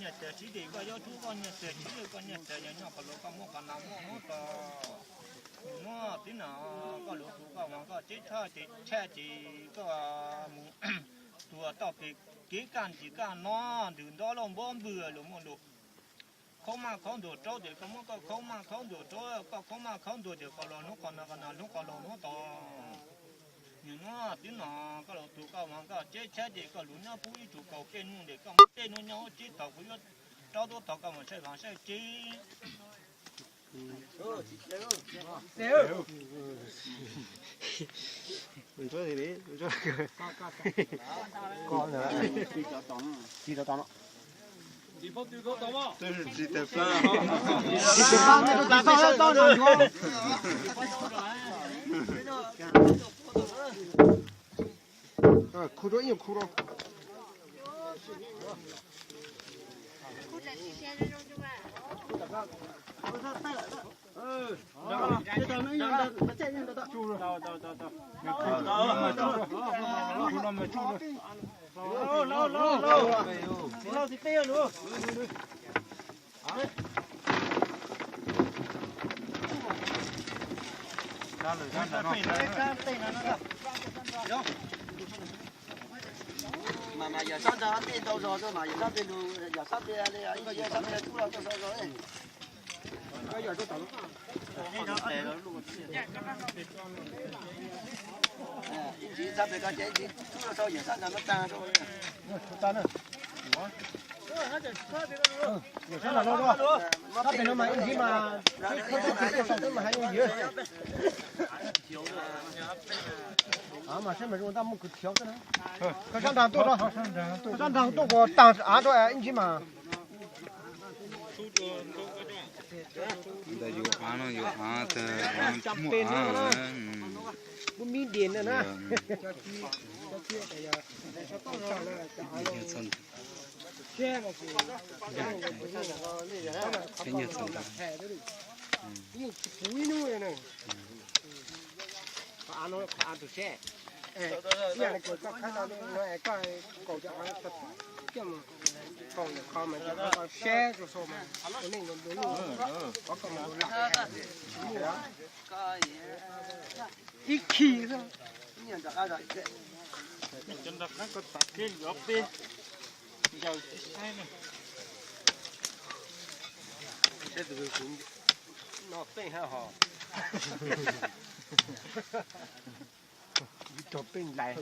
Nyias tias sib dim koj yuav rub koj nyias tias sib dim koj nyias tias yog nyob qhov lus koj muab qhov no muab no rau. Nws muab tib no koj lus tus koj mas koj teb tshaj ces tshaj ces koj mus tua toj kev kev kaj ntsis kaj no ntws nto lauj npob npws lus muaj lus. Khaub maj khaub ntuas rau ces koj muab koj khaub maj khaub ntuas rau, koj khaub maj khaub ntuas ces koj los hnub qhov no koj los hnub qhov los hnub tod. Nws muab tib no koj lus tus koj mas koj teb tshaj ces koj lus nyob pub ib tug kaum peb hnub ces koj muab peb hnub nyob ua tib thaum kuv yuav rau tuaj thaum koj mas saib vas saib tsev. Khu rau ib nyuag khu rau. Mas mas yog sab nrag tej ntau zog mas yog sab tej lus yog sab tej li ib sab tej tub los tuaj so zog. Ib ntsis txhab pem ko ces ib ntsis tub los sau yawm sab nrag no tag rau. Yawm sab nrag no, sab pem no mas ib ntsis mas, mas hais yooj yim. Mas seb mas zoo ntaj muaj kwv thiav xwb na. Koj sab nrag tuaj, koj sab nrag tuaj kuv tag av rau ib ntsis mas. Ntawm yus av no yus av, muaj av, muaj mib dias na. Yeej tsis puv ib hnub li na. Qhov av no qhov av tus seb. Ib yam li koj khawb no, koj kaus cov av coj mus kaus ntawm kho mas cov av seb tsuas sau mas ua neej ua luj, qhov koj mas ua lam ib khi xwb. Cov nrog qab koj txav kiag yuav peb ncaws tsis saib na. Seb tus no pej hab hos. Rog peb ntais.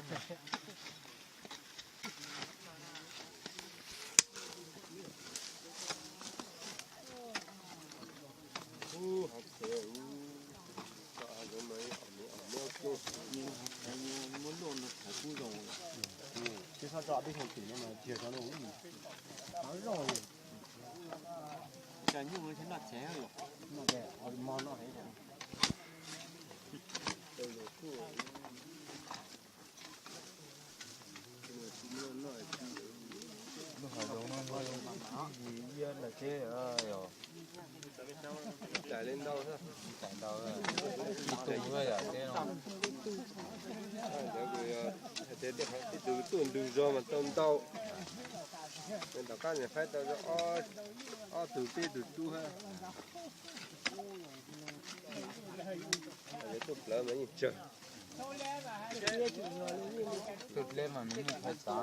Muab luaj no thaiv kub zoo. Tsis txhob tso peb xyoo tim no mas tsis yog tso no. Zoo li cas nyuj noj tsev yom. Lub hav zoov no ib yam li teb yom. Tais li ntau, tais ntau, ib tug yam teb no. Hais tias tej qhov ib tug tuaj ntug zog mas tau ntau. Tom qab niam faib tau ob tug peb tug tub hab. Tuaj plawv mas yeej tsawg. Tuaj plawv mas nws yeej phais xav.